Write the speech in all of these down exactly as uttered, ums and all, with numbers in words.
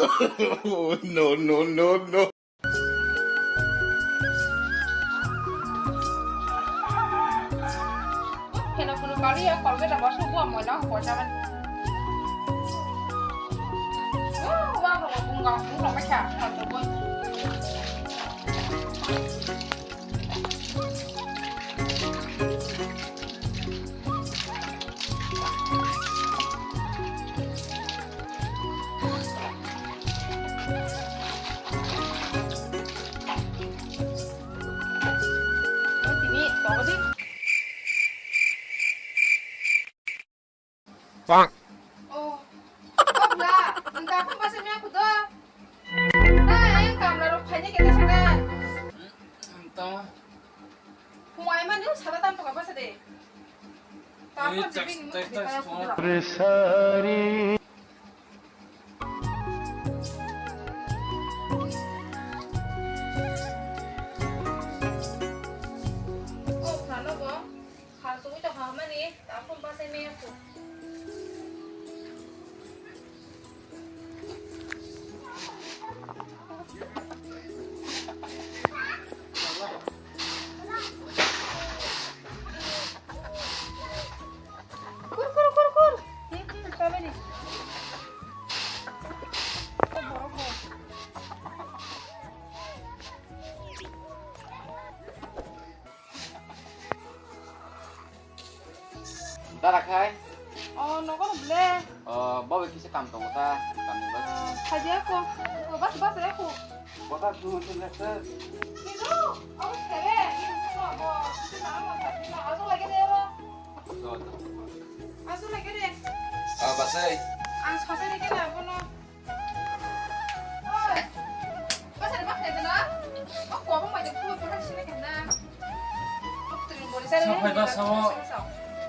Oh, no, no, no, no. Keno kunu kari ya, kol beta bosu gua mo na ko jaman. Oh, wa ko bunga bunga ma cha, ko to boy. Pak. Oh. Oh, bla, nang ta phone basa mya kudo. Na, eh, kamla rok phaini kete saka. Tama. Phung ai mani sala tam toka basa de. Tamo jibin mo thika ya kudo. Oh, phano bo. Khal tungwi tongkha hwnmani, takhum bachai maya kho. Kur, kur, kur, kur. Hmm, hmm, strawberry. Oh, borok bo. Dara khai? Oh, nogo ble. Oh, bawa kisa kam tongo ta, kam ni bas. Khaji ako. Oh, bas, bas, ako. Bota tu tu lekte. Kido, oh, kere. Kido, oh, kido, oh, kido, oh, lagi deh, oh. Tuh, tuh. Asu lagi deh. Ah, basai. Ang sosai deh, kena, bono. Oi. Basa de bakhe dana. O ko bo mai de ko ko sine kana. Ko tring bori sare. Sa phai ba sa mo.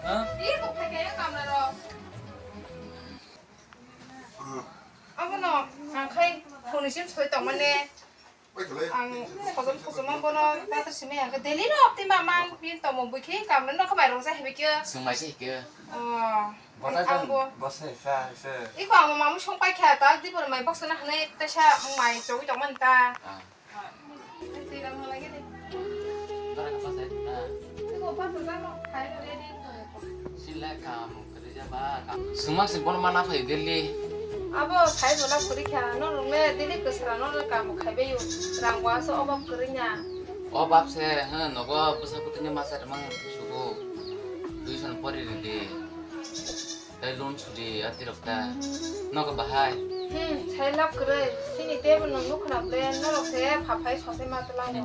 Ha? Ih, ko phai kaya kamla ro. Abono ang khai phone sim soi tong mane. Ang hojom hojom ang bono pastor simi ang daily no opti ma mang bin tomo bui khe kam no khamai rong sa hebi kyo. Sung mai se kyo. Oh. Bota ang jan bo. Bose sa se. Iko ang mamu song pai kha ta di bor mai box na hne ta sa mai choi tong man ta. Ah. Twi rang lagi de. Bara ka pastor na. Iko pastor na no khai ready. Sila kam kwrwi jaba kam. Swngma se bono mana phai Delhi. Abo sai bola phuri kha, no rung le Delhi kwsra no le kam khai bai u. Rang wa so obab kwrwi nya. Obab se, ha, nogo bwsa bwtwini masa rwmang sugo. Tuition pori ridi. Tai loan sudi ati rok ta. Nogo bahai. Hmm, sai lab kwrwi. Sini table no nukhna ble, norok se phaphai sosai ma twlang no.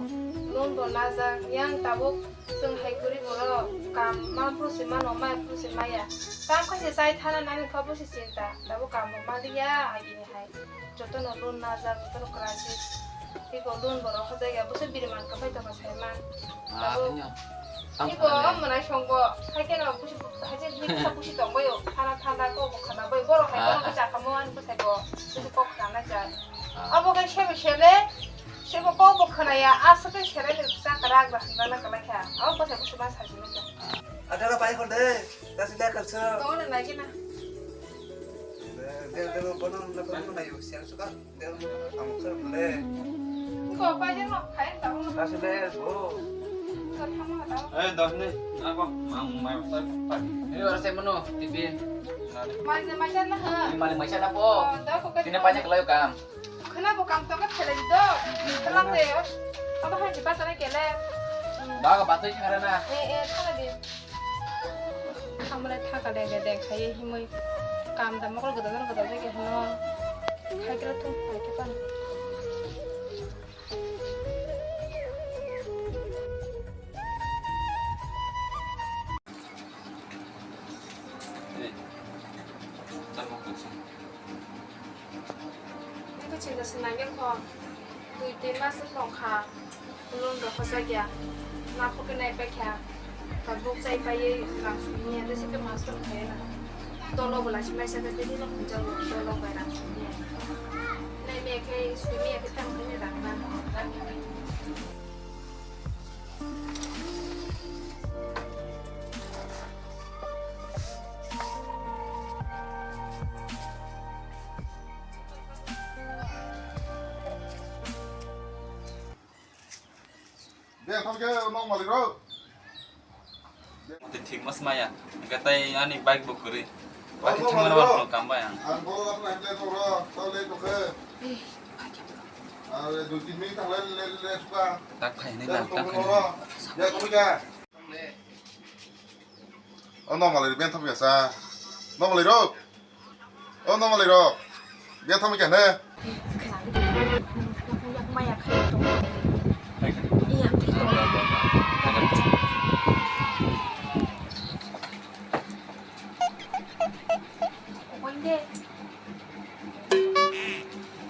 Loan bo najak, yang tabuk. Chwng hai kwrwi borok kam ma phuru se mano, maya phuru se maya. Tam khai se chai thana nani kha bo se chinta. Tabuk kam bo ma liya agini hai. Jotono loan najak, jotono crisis. Tei bo loan borok hojak ya, bo se biri man kwphai tongma sai man. Ah, tabuk tini o. Tam tei bo khana ne. Mwnai song bo, hai khe no busi, hai je ni kha busi tong bai o. Thana thana ko bo khana bai. Borok hai ah, kono cha kha mo ani bwsai bo. Busi kok khana cha. Ah. Abo kai sebe sele. Sebo kok bo khwnaya, aswk khe serai ni bwsa kwrak da hwnjak na kwlai kha. Abo bwsa bwsa ma sajinai kha. Adara pai hor de, ta sida kal sa. Tong na nai khe na. De, de, de, bono na bono na yo, siang suka. De, amo sa mole. Ko pai de no, khai ta. Ta sida bo. Ko thama ta. Eh, dos ni, ako, mang mai sa pa. Ini orang saya menu, tipi. Mai mai sa na ha. Ini mali mai sa na po. Oh, da ko ka. Sini banyak layu kam. Khwna bo kam tokhe phelai di do. Tlang de. Abo hai di bachana kele. Bago batwi thara na. Eh, eh, thala di. Hamle thaka de de de khai himui. Kam da mokol gada gada de ke hno. Khai kra thum khai ke pan. Ei, tamo kuching. Ito chinta sinai khe kho, dui tin mas wng tong kha, loan rok hochak ya, naphok khe nai pai kha, tabuk chai paiwi rang sumi ya, tei se khe mas tong khe na, dolo bo lachi mai sa khe tei nino hwnjal bo dolo bai rang sumi ya, nai me khe sumi ya khe tamo khe rang na. Tamo khe nok malik rok. Tei thik mas maya. Hingke tei ani bike bo kwrwi. Bike thangmani wan phano kam bai ang. Ang boro rok nai tei boro tole tokhe. Are dui tin minute thanglai le le suka. Tak khai hinwi lang, tak khai hinwi. Ya kami ka. O nok malik ben thap ya sa. Nok malik rok. O nok malik rok. Ben thap ya ne.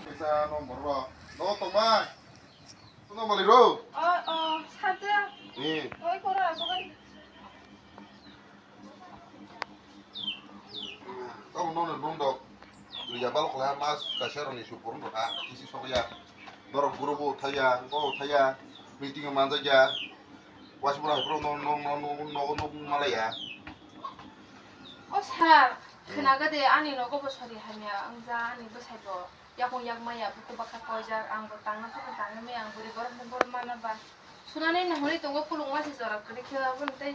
Kaisa nombor rok. Nogo tongbai. Nogo malik rok. O, o, sade. Hmm. Oi, koro asukari. Tamo nono nung dok. Riya balok la mas kaisa roni su purun rok ha. Kisi sok ya. Norok guru bo thaya, bo thaya. Meeting o manjak ya. Wasmura hai pro no, no, no, no, no, no, malaya. O sir, hmm, khnaga de ani nogo bo sori hamya wngja ani bwsai bo. Yakung yak maya buku bwkha koijak, ang bo tangna phano tangwi maya, ang bwrwi borok ni borok mana ba. Sunani nahorwi tongo, kulung masi jora kwrwi khe, aboni tei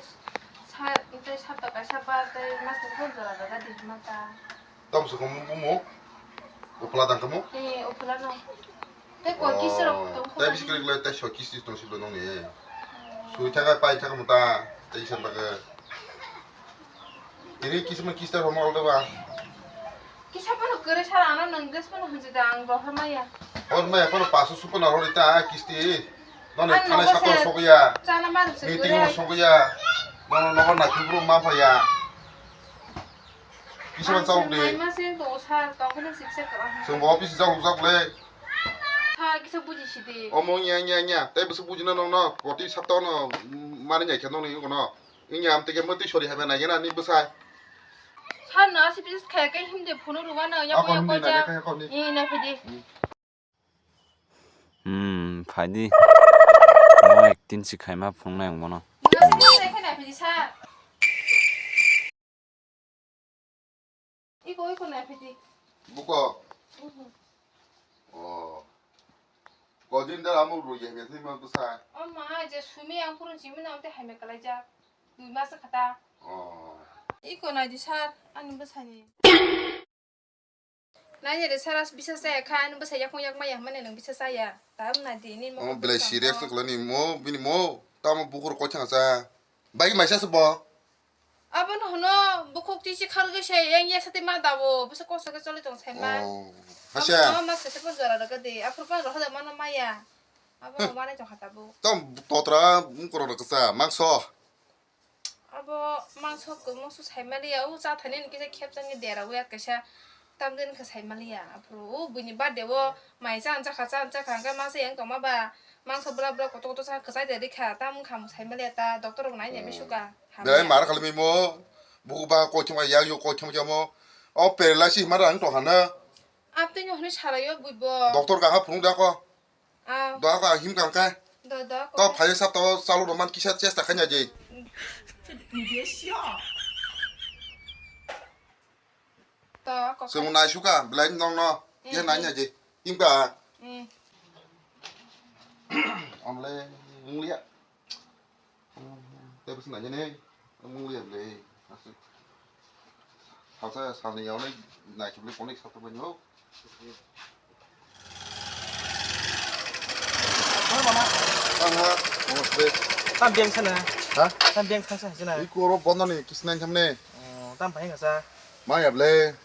sa, tei sapta kaisa ba tei mas ni phano jora jaga di hwnma ta. Tamo se komo bumo? Upla dang kamo? Eh, upla no. Tei koi kisi rok tong kho. Tei bisi kwrwi kwlai tei soi kisi tong siblo nong ni. Hmm. Sui thaka pai thaka mo ta, tei san baga. Ini kisi ma kista romo alda ba. Kisa phano kwrwi sar ano nwng dress phano hwnjak da ang rohor maya. Hor maya phano paso su phano rori ta kisti. Nono thana sako sokya. Chana maru se meeting o sokya. Nono nogo na kibru ma phaya. Kisa ma chawk de. Naima se to sar to khana siksa kara. Sung office jawk jak le. Ha kisa buji si de. Omo nya nya nya. Tei busu buji na nong no. Poti sapta no mani nya khe nong ni kono. Wngya amtwi khe mwtwi sori hai bai naigena ni bwsai. Sir no asi business khaya khe himde phone rwmano, yak yak koi jak. Ako himdi nai khe, ako himdi. Ee, nai phai di. Hmm, phai di. Mo ek tin si khaima phunuknai ang bono. Nasi nai khe nai phai di, sir. Iko, iko nai phai di. Buko. Mhm. Oh. Kojin da amo rui ya, ya, sima bwsai. Oh ma, je sumi ang phuru chimi na, amte hai me kalai jak. Dui mas kha ta. Oh. Iko nai di sir, ani bwsani. Nai ne re sir, as bisa saya kha, ani bwsai yakung yak maya, mane nang bisa saya. Tam nai di, ni mo. Oh, belai serious to khlani mo, bini mo. Tamo bukur koi thang sa. Bai maisa se bo. Abono hwno bukhuk tisi khargwi se yang ya sati ma dawo, bwsa kosa khe choli tong sai ma. Oh. Hasia. Abono mas kaisa phone jora rwgwi di. Aphuru phone rohor mano maya. Abono manai tong kha tabuk. Tom totra mung korok rwksa mangso. Abo mangso kwmwso sai maliya, o cha thani ni kisa khep changni dera wi at kaisa. Tamjani khe sai maliya, aphuru o buini birthday o mai cha ancha kha, cha ancha kha, hwnkhe mangsa yang tongma ba, mangsa bwla bwla kotor kotor cha kwchai de rikha, tam wngkha sai maliya ta, doctor rok nai nai suka. Belai mar khalmi mo, buku ba koi thuma ya yo koi thuma jamo, o paralysis ma rang tong hana. Abtwi no hwnwi sarayo bui bo. Doctor ga ha phunuk da ko. Ah. Doa ko him kang kai. Do, do, ko. To phai sap to chalo roman kisa chesta khanya je. To, ko. Sung nai suka, belai nong no. Eh, ye nai eh. Nya je. Him ka. Eh. Amle, nglia. Tei bwswk nainani, mungli ya ble. Salsa salni yawnai naikhe ble konik sakta bani o. Aha, namaste. Tam beng sana. Ha? Tam beng sana sana. Iko ro bondo ni kisnai thamne. Oh, tam pai ngasa. Ma ya ble.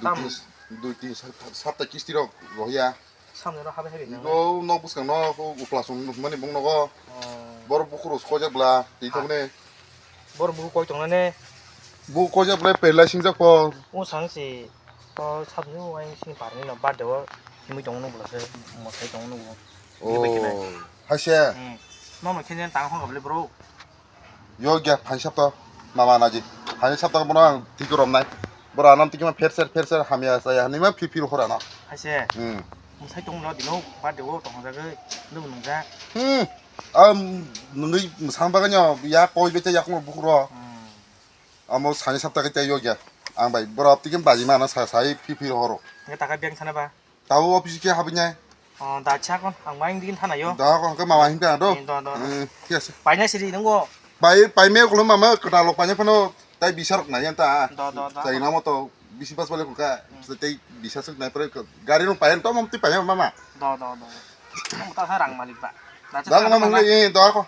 Tam. Dui tin, dui tin sap-, sapta kisti rok rohya. Samne no habai habai nang. Ibo nok bwskang no, o upla song nukmani bung nogo. Oh. Boro bukhuk rok koi jak bla, twi thok ne. Boro bukhuk koi tong ne. Bukhuk koi jak bla, pelai sing jak po. O sang si, o sabni o ai sini parni no birthday o himui tong no bwla se, mo sai tong no. Oh, hai se. Hmm. Mama khe jen tang hong bla bro. Yo gya phai sapta mama naji. Phai sapta bono ang tiko romnai. Bora anam tiko ma pher ser pher ser hamya saya hanima phi phi hora na. Haise. Hmm. Musai tong no dino ba de o tong jaga nung nung ja. Hmm. Am nungui musang baga nyo ya koi bete yakung bukhuk ro. Hmm. Amo sani sapta kete yo gya. Ang bai bora tiko baji ma na sa sai phi phi horo. Nge taka beng sana ba. Tao office ke habinai. Oh, da cha kon, ang main din thana yo. Da kon ke mama hinta do. Eh, do, do, do. Eh, yes. Paina siri nungo. Pai pai me kulo mama kata lok paina pano tai bisar na yan ta. Do, do, do. Tai namo to bisi pas bale kuka. Tai bisar suk na pre gari rong paina to mam ti paina mama. Do, do, do. Ang ta harang malik ba. Da cha Da kon mama ngle eh da kon.